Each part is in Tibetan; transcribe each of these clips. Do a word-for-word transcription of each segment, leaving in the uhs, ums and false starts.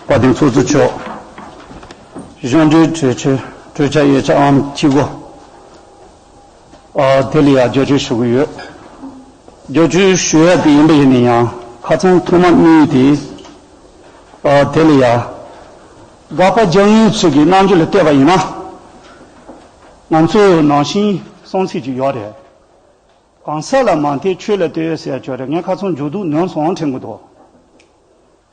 དཔལ་ལྡན་ཚོགས་གཙོ་མཆོག་གཞུང་འབྲེལ་གྲོས་ཆོད་གྲོས་འཆར་ཡིག་ཆ་ཨང་གཅིག་དགུ། ཨ། དེ་ལ་ཡང་བསྒྱུར་བཅོས་ཞུ་གི་ཡོད། བསྒྱུར་བཅོས་ཞུ་ཡ་དེ་ཡིན་པ་ཡིན་ན་ཡང་ཁ་སང་ཐོག་མ་གཉིས་དེ། ཨ། དེ་ལ་ཡང་དགག་པ་རྒྱག་མཁན་ཚོས་ཀྱི་རྣམ་འགྱུར་ལ་བལྟས་པ་ཡིན་ན། ང་ཚོ་ནང་བཞིན་བསམ་ཚུལ་ཅིག་ཡོད་རེད། གང་ཟག་ལ་མ་ལྟོས་ཆོས་ལ་ལྟོས་ཟེར་ཡ་ཅིག་ཡོད་རེད། ངས་ཁ་སང་མཇུག་བསྡུ་ནོར་སོང་དྲན་གྱི་འདུག་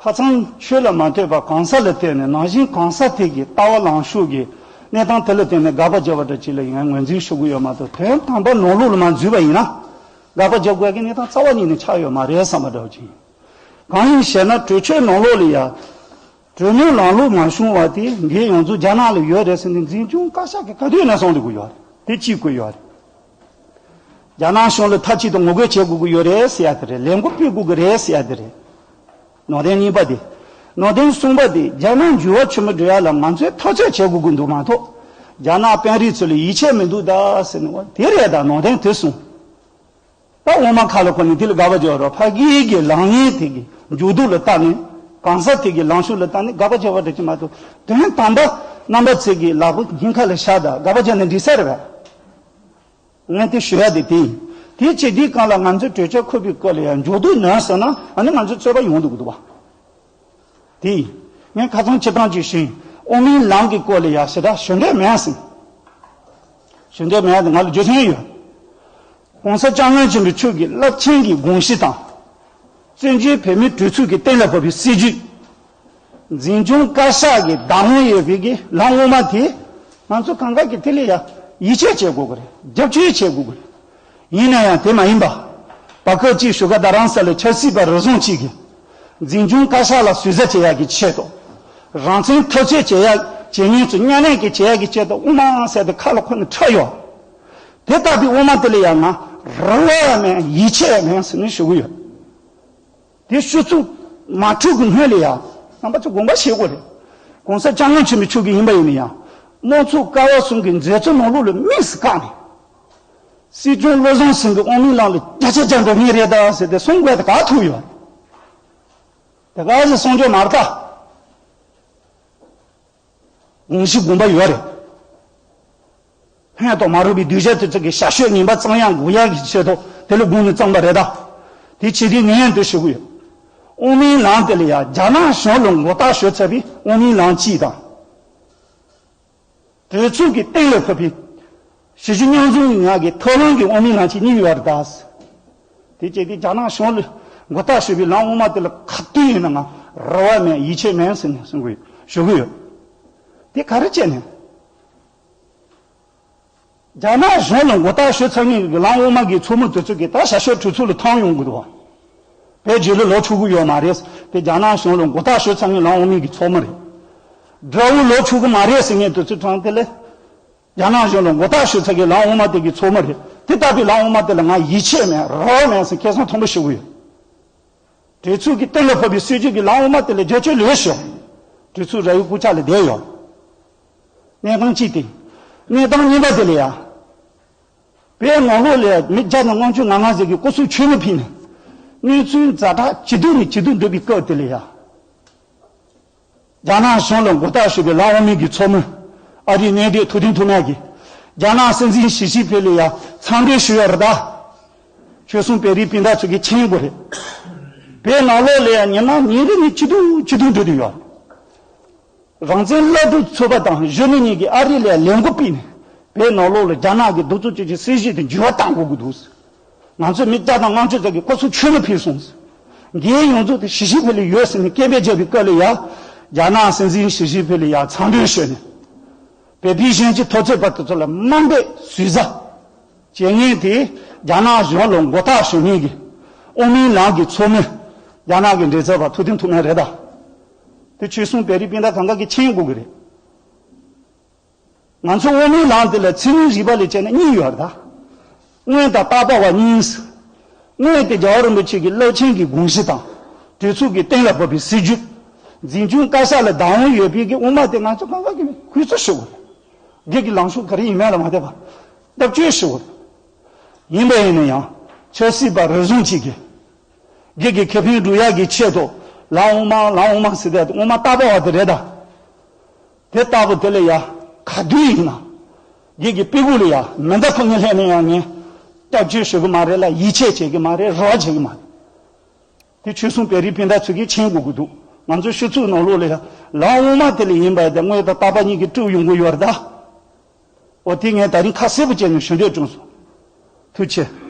ཁ་སང་ཆོས་ལ་མ་ལྟོས་པར་གང་ཟག་ལ་ལྟོས་ནས་ནང་བཞིན་གང་ཟག་དེ་གི་ལྟ་བ་ལངས་ཕྱོགས་ཀྱི་གནས་སྟངས་དེ་ལ་བརྟེན་ནས་དགག་པ་བརྒྱབ་པ་འདྲ་ཅིག་ལ་ཡང་ངོས་འཛིན་ཞུ་གི་ཡོད་མ་གཏོགས། དོན་དམ་པར་ནང་ལོགས་ལ་མ་འཛུལ་བ་ཡིན་ན་དགག་པ་རྒྱག་དགོས་ཀྱི་གནས་སྟངས་རྩ་བ་ཉིད་ནས་ཆགས་ཡོད་མ་རེད་བསམ་པ་འདྲ་བོ་ཅིག་ཡིན། གང་ཡིན་ཞེ་ན། གྲོས་ཆོད་ནང་ལོགས་ལ་ཡང་གྲོས་མོལ་ལམ་ལུགས་མ་བྱུང་བ་དེ་འགན་ཡོངས་རྫོགས་རྒྱ་ནག་ལ་ཡོད་རེད་ཟེར་ནས་འཛིན་སྐྱོང་བཀའ་ཤག་གིས་ག་དུས་ནས་གསུང་བསྡད་ཀྱི་ཡོད་རེད། དེ་གཅིག་དགོས་ཡོད་རེད། རྒྱ་ནག་གཞུང་ལ་མཐའ་གཅིག་ཏུ་ངོ་རྒོལ་བྱེད་དགོས་ཀྱི་ཡོད་རེད་ཟེར་ཡ་དེ་རེད། ལས་འགུལ་སྤེལ་དགོས་ཀྱི་རེད་ཟེར་ཡ་དེ་རེད། ནང་དོན་གཉིས་པ་དེ། ནང་དོན་གསུམ་པ་དེ། རྒྱ་ནག་འགྱུར་བ་ཆེན་པོ་འགྲོ་ཡ་ལ་ང་ཚོས་འཐབ་རྩོད་བྱེད་དགོས་ཀྱི་འདུག་མ་གཏོགས། རྒྱ་ནག་དཔོན་རིགས་ཚོ་ལ་ཡིད་ཆེས་མི་འདུག་ད་ཟེར་ནས། འོ་དེ་རེད། ད་ནང་དོན་དེ་གསུམ། ད་དབུ་མ་ཁ་ལ་འཁོར་ནས་དེ་ལ་དགག་པ་རྒྱག་རོགས། ཕ་གི་གི་ལངས་ཉེས་དེ་གི་འགྱུར་ལྡོག་ལ་བལྟས་ནས། གང་ཟག་དེ་གི་ལངས་ཕྱོགས་ལ་བལྟས་ནས་དགག་པ་རྒྱག་པ་འདྲ་ཅིག་མ་གཏོགས། དོན་དམ་པ་རྣམ་པ་ཚོ་གི་ལག་པ་སྙིང་ཁ་ལ་བཞག་ད་དགག་པ་རྒྱག་ནས་འགྲིག་ས་རེད་པས། ངས་དེ་ཞུ་ཡ་དེ་དེ་ཡིན། དེ་བྱེད་དུས་སྒང་ལ་ང་ཚོས་གྲོས་ཆོད་འཁོད་པའི་སྐོར་ལ་ཡང་འགྱུར་ལྡོག་ནོར་སོང་ན། ཨ་ནི་ང་ཚོའི་རྩོད་པ་ཡོང་འདུག་གི་འདུག་པ། དེ་ཡིན། ངས་ཁ་སང་སྤྱིར་བཏང་ཅིག་ཞུས་ཡིན། དབུ་མའི་ལམ་གྱི་སྐོར་ལ་ཡང་ཞེ་དྲག་ཞུ་འདོད་མེད་ཟིན། ཞུ་འདོད་མེད་དེ་ང་ལ་རྒྱུ་མཚན་ཡོད། ༸གོང་ས་༸སྐྱབས་མགོན་ཆེན་པོ་མཆོག་གི་རླབས་ཆེན་གྱི་དགོངས་གཞི་དང་། བཙན་བྱོལ་བོད་མིའི་གྲོས་ཚོགས་ཀྱི་གཏན་ལ་ཕབ་པའི་སྲིད་བྱུས། འཛིན་སྐྱོང་བཀའ་ཤག་གི་བདག་དབང་ཡོད་པའི་གི་ལམ་དབུ་མ་དེ། ང་ཚོ་གང་ག་གི་དེ་ལ་ཡང་ཡིད་ཆེས་བྱེད་དགོས་ཀྱི་རེད། རྒྱབ་སྐྱོར་བྱེད་དགོས་ཀྱི་རེད། ཡིན་ན་ཡང་དེ་མ་ཡིན་པ། བར་སྐབས་ཅིག་བཞུགས་སྒར་རྡ་རམ་ས་ལའི་ཆབ་སྲིད་པ་རེ་ཟུང་ཅིག་གིས། འཛིན་སྐྱོང་བཀའ་ཤག་ལ་ཟུར་ཟ་བྱེད་ཡག་གི་ཆེད་དུ། རང་བཙན་འཐབ་རྩོད་བྱེད་ཡག་བྱེད་མཁན་ཚོ་མཉམ་ལས་ཀྱི་བྱེད་ཡག་གི་ཆེད་དུ་དབུ་མ་ཟེར་ཏེ་ཁ་ལ་འཁོར་ནས་འཁྲབ་ཡོད། དེ་ལྟ་བུའི་དབུ་མ་དེ་ལ་ཡང་ང་རེ་བ་མེད། ཡིད་ཆེས་མེད་ཟེར་ནས་ཞུ་གི་ཡོད། དེ་ཤོད་ཚུལ་མ་འཁྲུལ་གྱི་སྔོན་ལ་ཡང་རྣམ་པ་ཚོ་དགོངས་པ་བཞེས་དགོས་རེད། ༸གོང་ས་༸སྐྱབས་མགོན་ཆེན་པོ་མཆོག་གི་ཡིན་པ་ཡིན་ན་ཡང་། དམངས་གཙོ་ཀ་བ་གསུམ་གྱི་མཛད་གཙོ་ནང་ལོགས་ལ་དམིགས་སུ་བཀར་ནས། སྲིད་སྐྱོང་བློ་བཟང་སེང་གེ་དབུ་མའི་ལམ་ལ་བརྒྱ་ཆ་བརྒྱ་འགྲོ་ངེས་རེད་ད་ཟེར་ཏེ་གསུང་དགོས་དེ་ག་ཐུག་ཡོད། དེ་ག་ཟེར་གསུང་རྒྱུ་མ་རེད་ད། དགོངས་གཞི་དགོངས་པ་ཡོད་རེད། ཕན་ཐོགས་མ་རུང་བའི་གདུལ་བྱ་དེ་ཚོ་གི་ཞབས་ཞུ་ངན་པ་བཙོང་ཡག་འགུག་ཡག་གི་ཆེད་དུ་དེ་ལ་དགོངས་ནས་བརྩམས་པ་རེད་ད། དེ་བྱེད་དུས་ངས་ཡང་འདི་ཞུ་གི་ཡོད། དབུ་མའི་ལམ་དེ་ལ་ཡང་རྒྱ་ནག་གཞུང་ལ་མགོ་བཏགས་ཞུ་ཚར་བའི་དབུ་མའི་ལམ་གཅིག་དང་། གྲོས་ཚོགས་ཀྱི་གཏན་ལ་ཕབ་པའི་གཞིས་བྱེས་མཉམ་འཛོམས་ཡོང་ཡག་གི་ཐབས་ལམ་གྱི་དབུ་མའི་ལམ་གཅིག་གཉིས་ཡོད་རེད་ད། དེ་བྱས་ཏེ་རྒྱ་ནག་གཞུང་ལ་མགོ་བཏགས་ཞུ་བའི་ལམ་དབུ་མ་དེ་ལ་ག་དུས་ཡིན་ན་ང་རེ་བ་མེད། ཡིད་ཆེས་མེད་ཟེར་ནས་གསུང་གི་ཡོད། ཞུ་གི་ཡོད། དེ་ག་རེ་བྱས་ནས། རྒྱ་ནག་གཞུང་ལ་མགོ་བཏགས་ཞུ་ཚར་མཁན་གྱི་ལམ་དབུ་མ་གི་ཚོགས་མི་དེ་ཚོ་གིས་ད་ཞབས་ཞུ་གྲོས་ཚོགས་ལ་ཐོན་ཡོང་གི་འདུག་བ། བོད་རྒྱལ་ལོ་ལོག་ཆོག་གི་ཡོད་མ་རེད། དེ་རྒྱ་ནག་གཞུང་ལ་མགོ་བཏགས་ཞུ་ཚར་མཁན་ལམ་དབུ་མའི་གི་ཚོགས་མི་རེད། དགྲ་བོ་ལོག་ཆོག་གི་མ་རེད་ཟེར་མཁན་དེ་ཚོའི་གྲས་དེ་ལ། རྒྱ་ནག་གཞུང་ལ་མགོ་བཏགས་ཞུ་ཚར་མཁན་ལམ་དབུ་མ་དེ་གི་ཚོགས་མི་རེད། དེ་ལྟ་བུའི་ལམ་དབུ་མ་དེ་ལ་ང་ཡིད་ཆེས་མེད། རེ་བ་མེད་ཟེར་ཁ་སང་ཐོག་མར་ཞུ་གི་ཡོད། གྲོས་ཚོགས་ཀྱི་གཏན་ལ་ཕབ་པའི་སྲིད་བྱུས་ཀྱི་ལམ་དབུ་མ་དེ་ལ་རྒྱབ་སྐྱོར་ལོས་ཤོག་གྲོས་ཚོགས་ར་བའི་སྐུ་ཕྱག་ལ་བསྡད་ཡོད། གནས་སྟངས་གཅིག་དེ། གནས་སྟངས་གཉིས་པ་དེ་ལ་ཡ། བོད་ནང་ལོགས་ལ་མི་བརྒྱ་དང་ལྔ་བཅུ་ང་ལྔ་ཟེར་གྱི་སྐུ་སྲོག་མཆོད་མེ་ཕུལ་ནས། གནས་ཚུལ་ཛ་དྲག་ཇེ་སྡུག་ནས་ཇེ་སྡུག་འགྲོ་བའི་སྐབས་དེ་ལ་ཡ། རྒྱ་ནག་གཞུང་ལ་མགོ་བཏགས་ཞུ་བའི་ལམ་དབུ་མའི་གི་ཚོགས་མི། ཨ་རིའི་གནད་དོན་ཐུབ་བསྟན་ཐུབ་མེད་ཀྱིས། རྒྱ་ནག་སྲིད་འཛིན་ཞི་ཅིན་ཕིང་ལ་ཡ་འཚམས་འདྲི་ཞུ་ཡ་རེད་ད། ཆོལ་གསུམ་བོད་རིགས་སྤུན་ཟླ་ཚོ་གིས་མཁྱེན་དགོས་རེད། བོད་ནང་ལོགས་ལ་ཡ་ཉི་མ་ཉིན་རེ་ནས་ཇེ་སྡུག་ཇེ་སྡུག་འགྲོ་བསྡད་ཡོད་རེད། རང་བཙན་བླ་སྤྲུལ་ཚོགས་པ་དང་གཞོན་ནུ་གཉིས་ཀྱིས་ཨ་རི་ལ་ལས་འགུལ་སྤེལ་ནས། བོད་ནང་ལོགས་ལ་རྒྱ་ནག་གི་གདུག་རྩུབ་ཅན་གྱི་སྲིད་བྱུས་དེ་འགྱུར་བ་གཏང་དགོས་ཀྱི་འདུག་ང་ཚོས་མི་བརྒྱ་དང་ལྔ་བཅུ་ཙམ་གྱིས་སྐུ་སྲོག་མཆོད་མེ་ཕུལ་སོང་། འགན་ཡོངས་རྫོགས་དེ་ཞི་ཅིན་ཕིང་ལ་ཡོད་ཟེར་ནས་སྐད་འབོད་བརྒྱབ་པའི་སྐབས་ལ་ཡ། རྒྱ་ནག་སྲིད་འཛིན་ཞི་ཅིན་ཕིང་ལ་ཡ་འཚམས་འདྲི་ཞུས་ནས། བོད་པའི་གཞོན་སྐྱེས་འཐབ་རྩོད་པ་དེ་ཚོ་ལ་དམའ་འབེབས་ཟུར་ཟ། བྱེད་མཁན་དེ་རྒྱ་ནག་གཞུང་ལ་མགོ་བཏགས་ཞུ་མཁན་གྱི་དབུ་མའི་ལམ་གྱི་ཚོགས་མི། རྒྱ་ནག་གི་མགྲིན་ཚབ་པ་ཐུབ་བསྟན་ཐུབ་མེད་རེད་ད། དེ་ཆོལ་གསུམ་བོད་རིགས་སྤུན་ཟླ་གང་ག་གིས་མཁྱེན་དགོས་ཀྱི་རེད། ང་ཚོ་དབུ་མའི་ལམ་དེ་ལ་ཚན་རིག་རིག་པ་ལ་བྱས་ན་གཉིས་ཡོད་རེད་ད། སྔོན་དང་རྟག་པ་བ་གཉིས། སྔོན་དེ་རྒྱལ་བ་རིན་པོ་ཆེ་གི་རླབས་ཆེན་གྱི་དགོངས་གཞི་དང་། གྲོས་ཚོགས་ཀྱི་གཏན་ལ་ཕབ་པའི་སྲིད་བྱུས། འཛིན་སྐྱོང་བཀའ་ཤག་ལ་བདག་དབང་ཡོད་པའི་གི་དབུ་མ་དེ་ང་ཚོ་གང་ག་གིས་གུས་བརྩི་ཞུ་དགོས་རེད། སྒེར་གྱི་ལངས་ཕྱོགས་ག་རེ་ཡིན་མིན་ལ་མ་ལྟོས་པར་རྒྱབ་སྐྱོར་ཞུ་དགོས་རེད། ཡིན་པ་ཡིན་ན་ཡང་ཆབ་སྲིད་པ་རེ་ཟུང་ཅིག་གིས། སྒེར་གྱི་ཁེ་ཕན་སྒྲུབ་ཡག་གི་ཆེད་དུ། ལམ་དབུ་མ་ལམ་དབུ་མ་ཟེར་དེ་དབུ་མ་ལྟ་བ་བ་དེ་རེད་ད། དེ་ལྟ་བུ་དེ་ལ་ཡ་ག་དུས་ཡིན་ན། རྒྱུད་ཀྱི་དཔེ་དགུ་ལ་ཡ་མེ་མདའ་ཕུ་ངེ་ལྷན་ནས་ཡང་ངས་སྐྱབས་བཅོལ་ཞུ་གི་མ་རེད་ལ། ཡིད་ཆེས་བྱེད་ཀྱི་མ་རེད། རེ་བ་བྱེད་ཀྱི་མ་རེད། དེ་ཆོས་སྲུང་བོད་རིགས་སྤུན་ཟླ་ཚོས་ཀྱིས་མཁྱེན་དགོས་ཀྱི་འདུག་ང་ཚོའི་ཤོད་ཚུལ་ནང་ལོགས་ལ་ཡ་ལམ་དབུ་མ་དེ་ལ་ཡིན་པ་དེ་དངོས་དང་རྟག་པ་གཉིས་ཀྱིས་གྲུབ་ཡོང་གི་ཡོད་རེད་ད། འོ་དེ་ངས་ད་རིང་ཁ་གསལ་པོ་བྱས་ནས་ཞུ་འདོད་བྱུང་སོང་། ཐུགས་རྗེ་ཆེ།